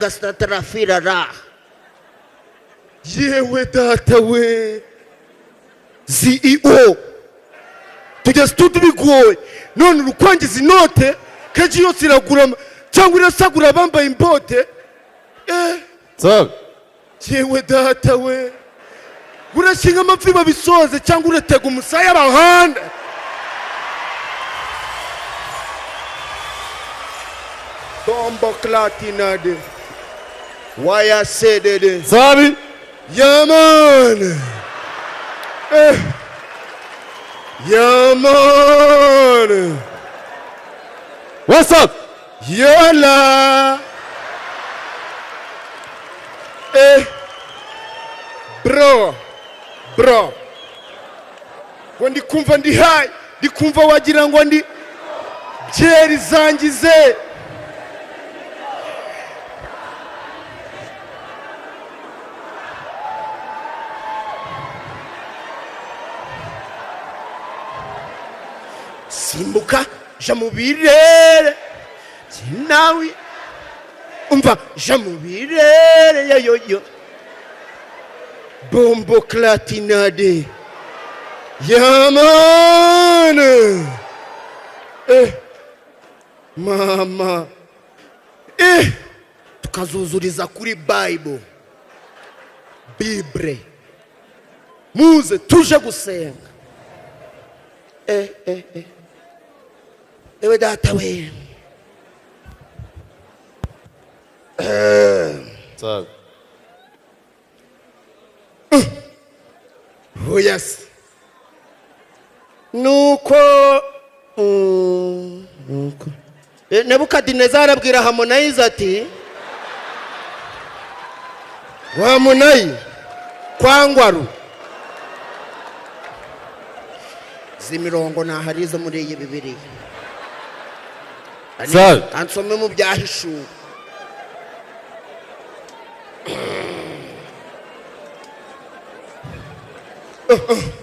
Gastatrafira ra. Yewe data we CEO tugeze tubigoye none urukwangiza inote keji yose iragura cyangwa irasagura abambaye imbote. Yewe data we urashinga amapfi babisoze cyangwa uratega umusaya bahanda. Bombo klatinade waya sedede Sabi. Yeah man. Yeah man. What's up? Yola. Bro. Bro. Ngo ndikumva ndi high, ndikumva wagira ngo ndi byeri zangize. Simbuka ja mu birere sinawi umva ja mu birere yoyo bombo klatinade yamane. Mama tukazuzuriza kuri Bible Bible muze tuje gusenga. Ewe data we. Sabe. Oh yes. Nuko nuko Nebukadinezari abwira Harmonize ati Harmonize kwangwaru zimirongo naharizo muri iyi Bibiliya. Ansome mu byahishuwe.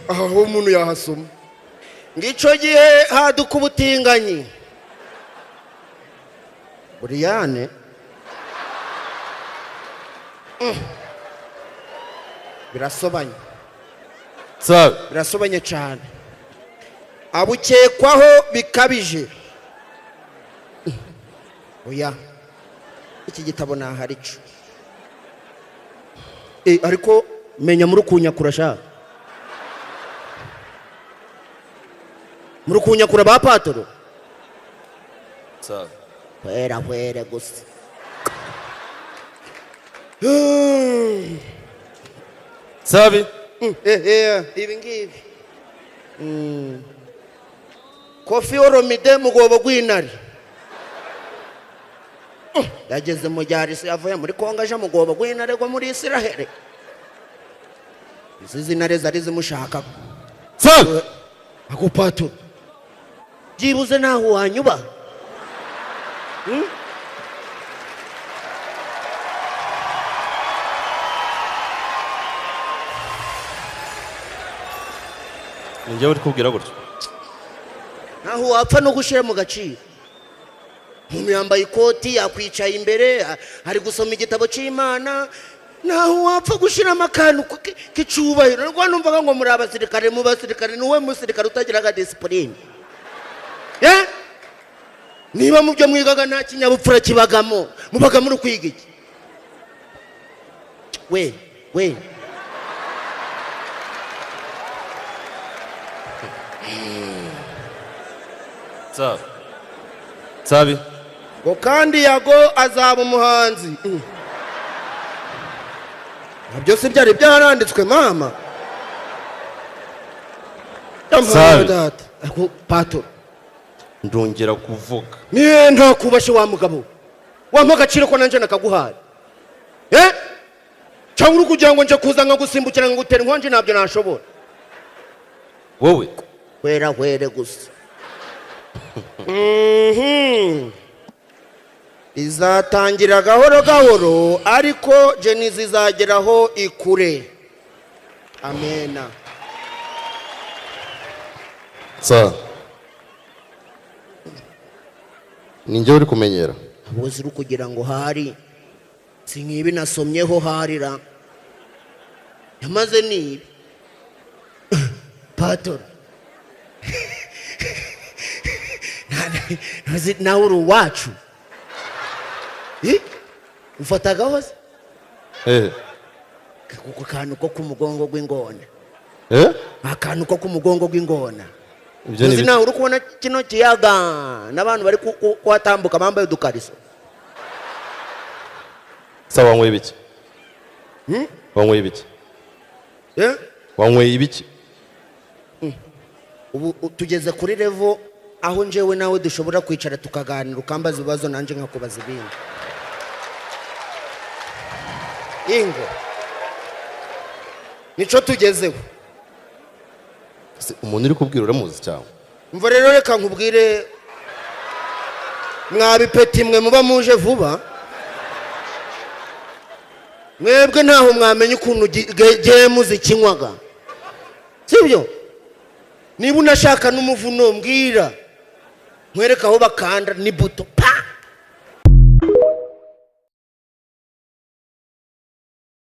Aho umuntu yahasoma. Ngico gihe haduka ubutinganyi. Buriyane birasobanye. Birasobanye cyane. Abukekwaho bikabije. Oya iki gitabo naharico. Ariko menya muri kunyakura sha. Muri kunyakura ba patoro. Hwera hwera gusa. Sabi. Ibi ngibi. Kofi Olomide mugobo gw'intare. Yageze mu gyarisi avuye muri Kongo aje mugobo gw'intare gwo muri Israel. Izi ntare zari zimushaka. Sabi. Akupato. Byibuze naho wanyuba. Ninjye uri kubwira gutyo. Naho wapfa no gushira mu gaciro. Umuntu yambaye ikoti yakwicaye imbere ari gusoma igitabo cy'Imana, naho wapfa gushira amakanu kicubahiro. Rwa numvaga ngo muri abasirikare mu basirikare nuwe musirikare utagiraga discipline. Niba mu byo mwigaga nta kinyabupfura kibagamo, mubaga muri kwiga iki? We Sabi. Ngo kandi Yago azaba umuhanzi. Nabyo si byari byaranditswe mama. Sabi. Ako pato. Ndongera kuvuga. Niye ntakubashe wa mugabo. Wampa agaciro ko nanje nakaguhaye. Cyangwa uri kugira ngo nje kuza nkagusimbukira ngutera inkonji ntabyo nashobora. Wowe hwera hwere gusa. Izatangira gahoro gahoro ariko Jenizi izageraho ikure. Amena. Sa. Ninjye uri kumenyera. Uzi uri kugira ngo hari Si nk'ibi nasomyeho harira yamaze nibi patora. Nawe uri uwacu. Eh? Ufatagaho se? Eh. Ku kantu ko ku mugongo gw'ingona. Eh. Akantu ko ku mugongo gw'ingona. Ibyo ni Uzi ibiki? Nawe uri kubona kino kiyaga n'abantu bari kuhatambuka bambaye udukariso. Sawa, wanyweye ibiki? Wanyweye ibiki? Eh? Wanyweye ibiki? Ubu tugeze kuri level aho njyewe nawe dushobora kwicara tukaganira, ukambaza ibibazo nanjye nkakubaza ibindi. Ingo nico tugezeho. Se, umuntu uri kubwira uramuzi cyangwa? Umva rero, reka nkubwire, mwabipeti mwe muba muje vuba, mwebwe ntaho mwamenya ukuntu gemu zikinywaga, sibyo? Niba unashaka n'umuvuno, mbwira nkwereke aho bakanda ni buto.